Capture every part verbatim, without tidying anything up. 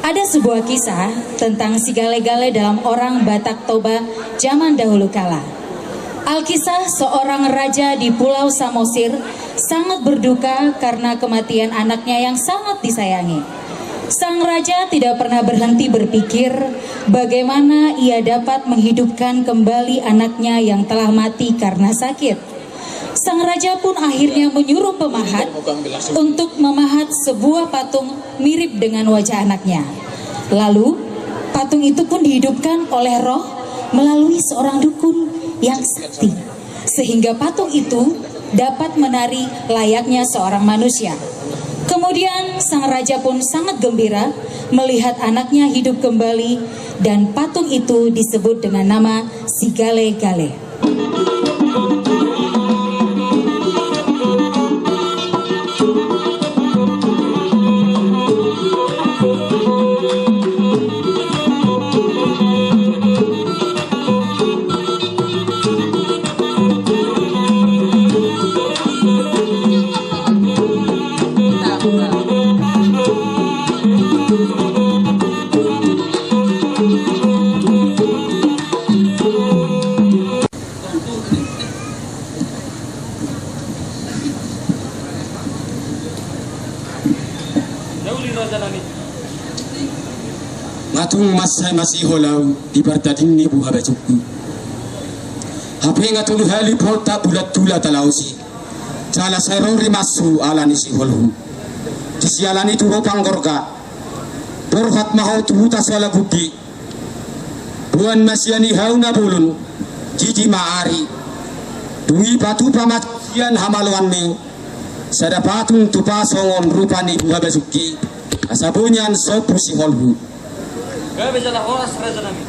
Ada sebuah kisah tentang si Gale-Gale dalam orang Batak Toba zaman dahulu kala. Alkisah, seorang raja di Pulau Samosir sangat berduka karena kematian anaknya yang sangat disayangi. Sang raja tidak pernah berhenti berpikir bagaimana ia dapat menghidupkan kembali anaknya yang telah mati karena sakit. Sang raja pun akhirnya menyuruh pemahat untuk memahat sebuah patung mirip dengan wajah anaknya. Lalu, patung itu pun dihidupkan oleh roh melalui seorang dukun yang sakti, sehingga patung itu dapat menari layaknya seorang manusia. Kemudian, sang raja pun sangat gembira melihat anaknya hidup kembali, dan patung itu disebut dengan nama Si Gale-Gale. Nga tung mansai masiho ahu di partading ni buhabasungku. Hape nga tolu hali poltak bulan tula talaosi. Jala sai ro rimashu ala ni siholhu. Di siala ni turo panggorga. Borhat ma ho tu huta siala gugi. Boan ma sian i hau na bolon, gigi ma ari. Dung i patupa ma sian hamaloanmi sada patung tupa songon rupa ni buhabasungki, asa boi nian sombu siholhu. Gabe jala horas, raja nami.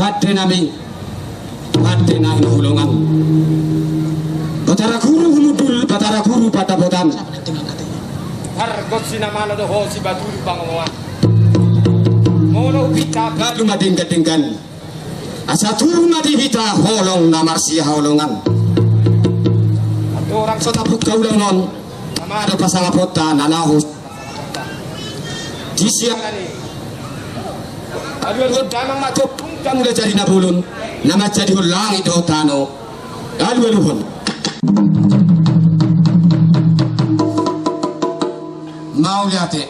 Pande nami, pande na hinaholongan. Batara Guru humundul, Batara Guru pandapotan. Argot sinamalo do ho si Baturu pangomoan. Molo hupinta balu ma denggan-denggan. Asa tubu ma di hita holong na marsihaholongan. Andorang so taput haulaon on, nama do pasangaponta na laho. Di siala ni i, alualuhon damang ma tu ompungta Mula Jadi Na Bolon, na manjadihon langit dohot tano. Alualuhon. Mauliate.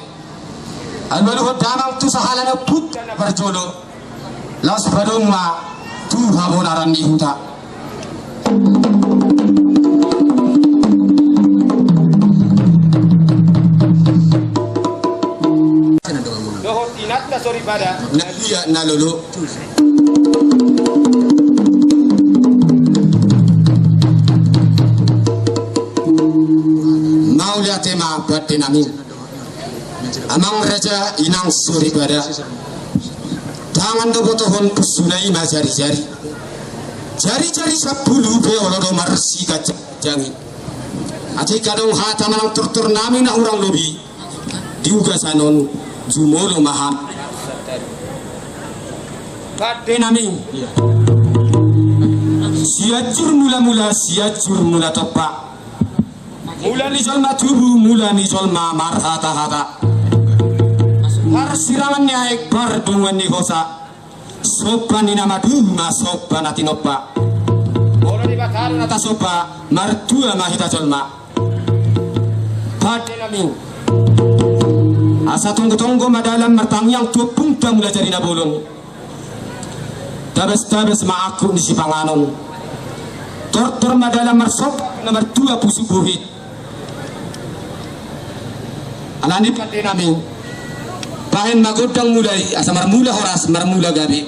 Alualuhon damang tu sahala ni ompunta na parjolo. Laos padomu ma tu habonaran ni huta. Dohot inanta soripada. Na liat na lolo. Mauliate ma pande nami. Amang raja, inang soripada. Tangan do botohon, pusuna i ma jarijari. Jarijari sampulu pe olo do marsiganjangganjang i. Atik adong hata manang tortor nami na hurang lobi di ugasan on, jumolo ma hami. Pande nami. Sianjur Mula-mula, Sianjur Mula Tompa. Mula ni jolma tubu, mula ni jolma marhata-hata. Parsirangan ni aek, pardungoan ni hosa. Somba ni na maduma, somba na tinompa. Molo Debata do na tasomba, martua ma hita jolma. Pande nami. Asa tonggo-tonggo ma dalan martangiang tu ompungta Mula Jadi Na Bolon. Tabes-tabes ma angkup ni sipanganon. Tortor ma dalan marsomba na martua pusuk buhit. Alani pande nami, Bahen ma gondang mula i, asa marmula horas, marmula gabe.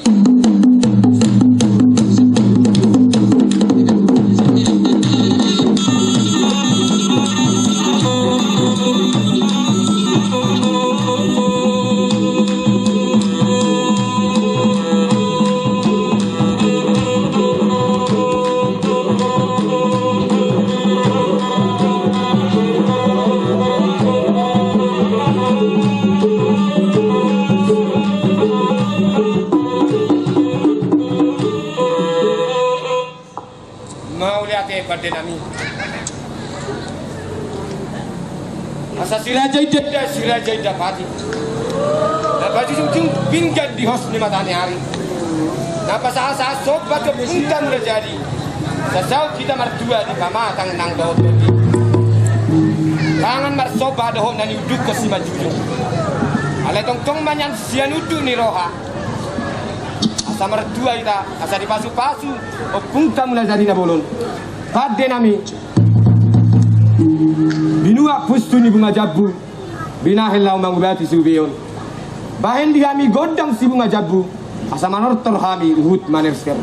Mauliate pande nami. Asa si raja i dapot, si raja i dapot. Na pajujung pinggan di hos ni mata ni ari. Na pasahat-sahat somba tu Ompunta Mulajadi. Sasaut hita martua di pamatang nang dohot tondi. Tangan marsomba dohot na niundukhon simanjujung. Alai tongtong ma nian sian unduk ni roha. Asa martua hita, asa dipasu-pasu Ompunta Mulajadi na bolon. Pande nami. Binuat pustu ni bunga jambu, binahen laho mangubati siubeon. Bahen di hami gondang si bunga jambu, asa manortor hami huhut manerser.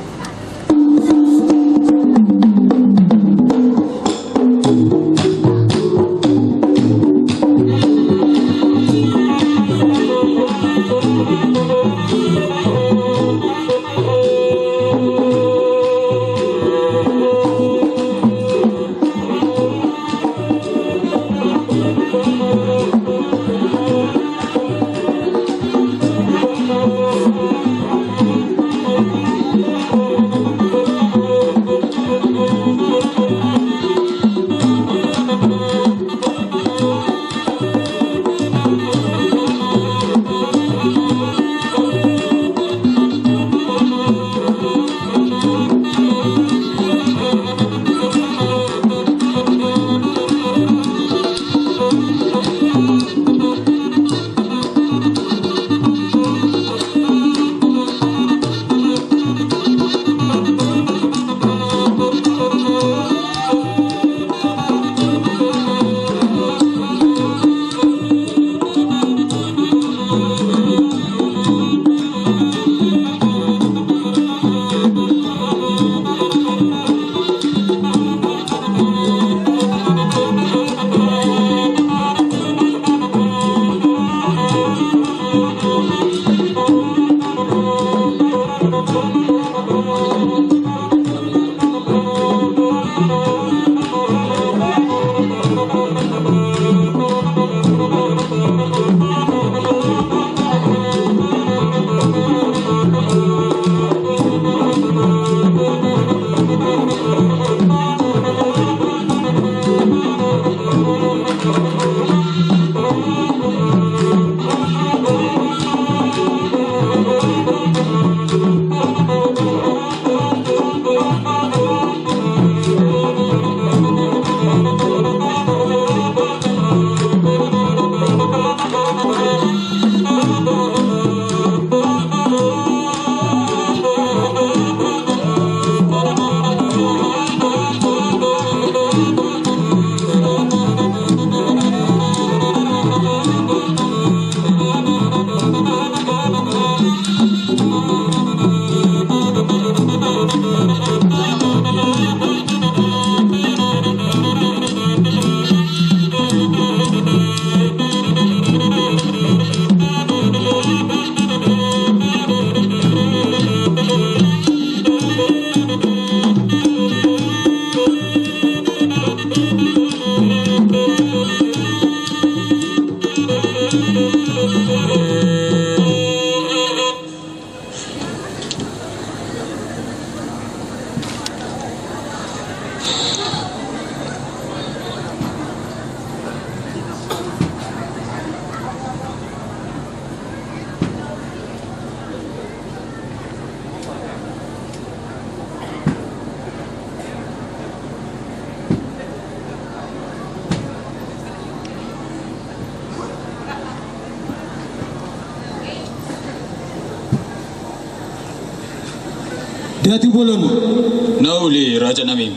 Datu bolon. Na uli, raja nami.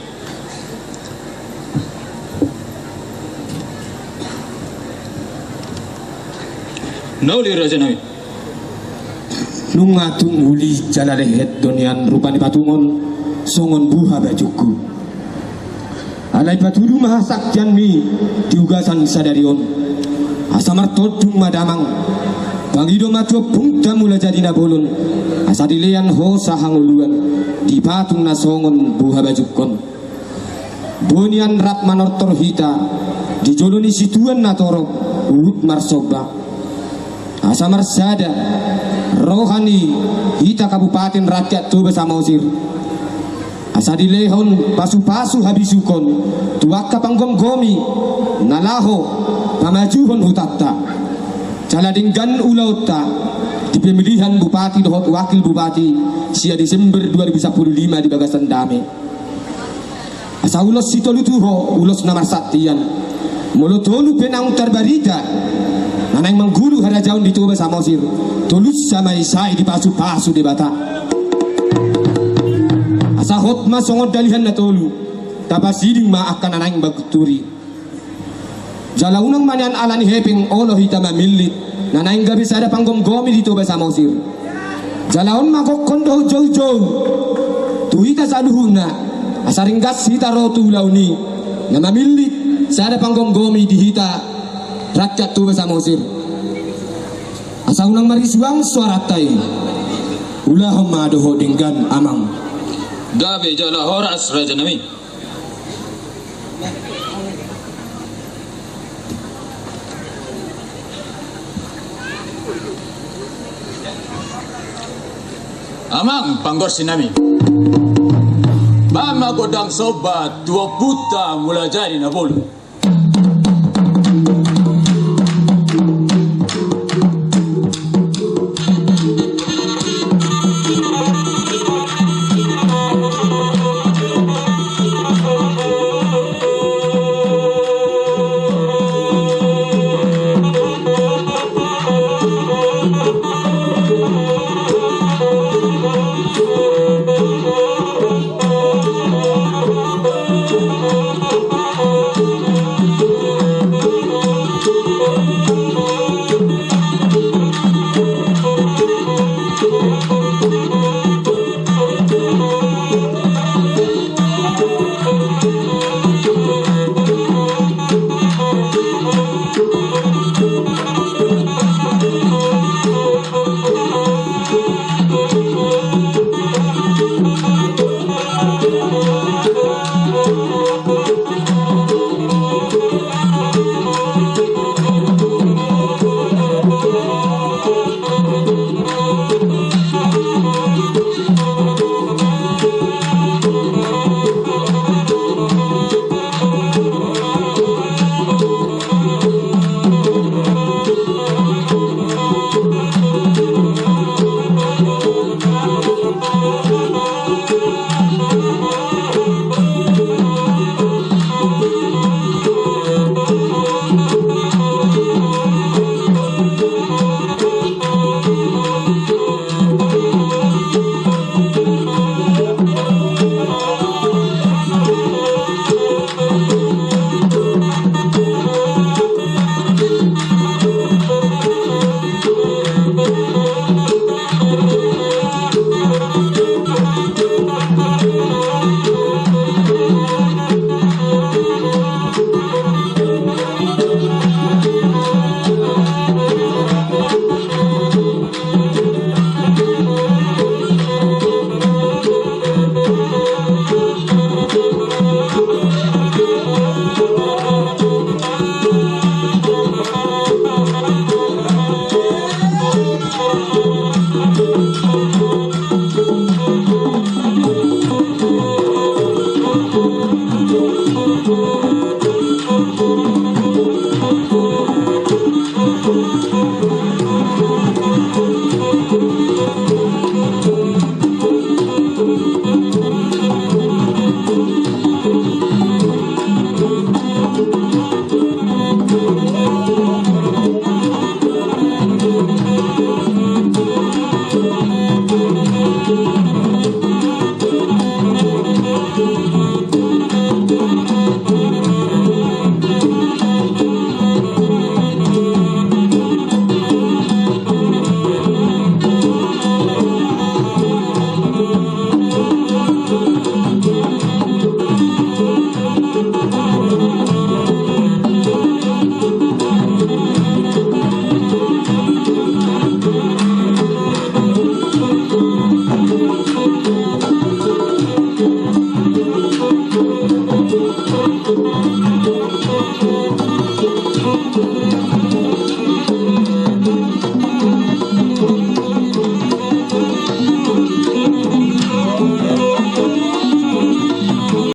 Na uli, raja nami. Nunga tung uli jala lehet do nian rupa ni patung on songon buha bajungku. Alai patudu ma hasangapionmi di ugasan sadari on. Asa martondung ma damang, pangido ma tu ompunta Mulajadi Nabolon, asa dilehon hosa hangoluan di patung na songon buha bajungkon. Boi nian rap manortor hita di jolo ni situan na torop, huhut marsomba. Asa marsada roha ni hita Kabupaten Rakyat Toba Samosir, asa dilehon pasupasu habisuhon tu angka panggomgomi na laho pamajuhon hutanta. Jala denggan ulaonta di pemilihan bupati dohot wakil bupati sian Desember dua ribu sampulu lima di bagasan dame. Asa ulos sitolu tuho, ulos na marsantian. Molo tolu pe naung tarbarita na naeng manggulu harajaon di Toba Samosir, tolus sama isai dipasupasu Debata. Asa hot ma songon dalihan na tolu, tapasiding ma angka na naeng mangguturi. Jala unang ma nian ala ni hepeng olo hita mamillit na naeng gabe sada panggomgomi di Toba Samosir. Jala on ma gokhon dohot joujou tu hita saluhutna, asa ringgas hita ro tu ulaon i na mamillit sada panggomgomi di hita rakyat Toba Samosir. Asa unang marisuang suaranta i. Ulahon ma dohot denggan, amang. Gabe jala horas, raja nami. Amang panggorsing nami, bahen ma gondang somba tu ompunta Mulajadi Nabolon.